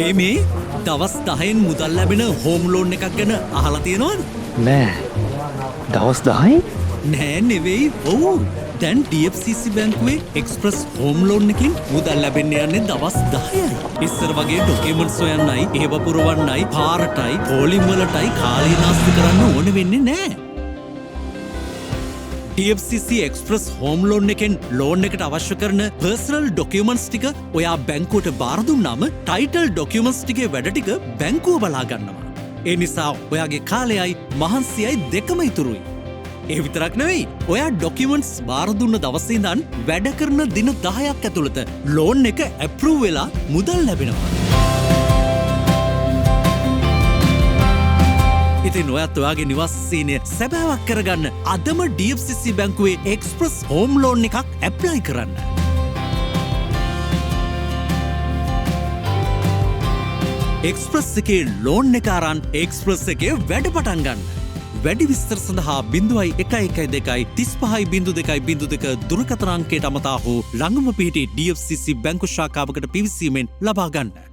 මේ මේ දවස් 10න් මුදල් ලැබෙන හෝම් ලෝන් එකක් ගැන අහලා තියෙනවද? නෑ. දවස් 10න්? නෑ නෙවෙයි, ඔව්. දැන් DFCC බැංකුවේ එක්ස්ප්‍රස් හෝම් ලෝන් එකෙන් මුදල් ලැබෙන්න යන්නේ දවස් 10යි. ඉස්සර වගේ ඩොකියුමන්ට්ස් හොයන්නයි, ඒව පුරවන්නයි, පාරටයි, පෝලිම් වලටයි කාලය නාස්ති කරන්න ඕන වෙන්නේ නෑ. DFCC express home loan එකෙන් ලෝන් එකට අවශ්‍ය කරන පර්සනල් ඩොකියුමන්ට්ස් ටික ඔයා බැංකුවට බාර දුන්නාම ටයිටල් ඩොකියුමන්ට්ස් ටිකේ වැඩ ටික බැංකුව බලා ගන්නවා. ඒ නිසා ඔයාගේ කාලයයි මහන්සියයි දෙකම ඉතුරුයි. ඒ විතරක් නෙවෙයි, ඔයා ඩොකියුමන්ට්ස් බාර දුන්න දවසේ ඉඳන් වැඩ කරන දින 10ක් ඇතුළත ලෝන් එක ඇප්‍රූව් වෙලා මුදල් ලැබෙනවා. ඉතින් ඔයත් ඔයාගේ නිවාස සීනය සැබෑවක් කරගන්න අදම DFCC බැංකුවේ එක්ස්ප්‍රස් හෝම් ලෝන් එකක් ඇප්ලයි කරන්න. එක්ස්ප්‍රස් එකේ ලෝන් එක අරන් එක්ස්ප්‍රස් එකේ වැඩ පටන් ගන්න. වැඩි විස්තර සඳහා 0112 35 02 02 දුරකථන අංකයට අමතා හෝ ළඟම පිහිටි DFCC බැංකු ශාඛාවකට පිවිසීමෙන් ලබා ගන්න.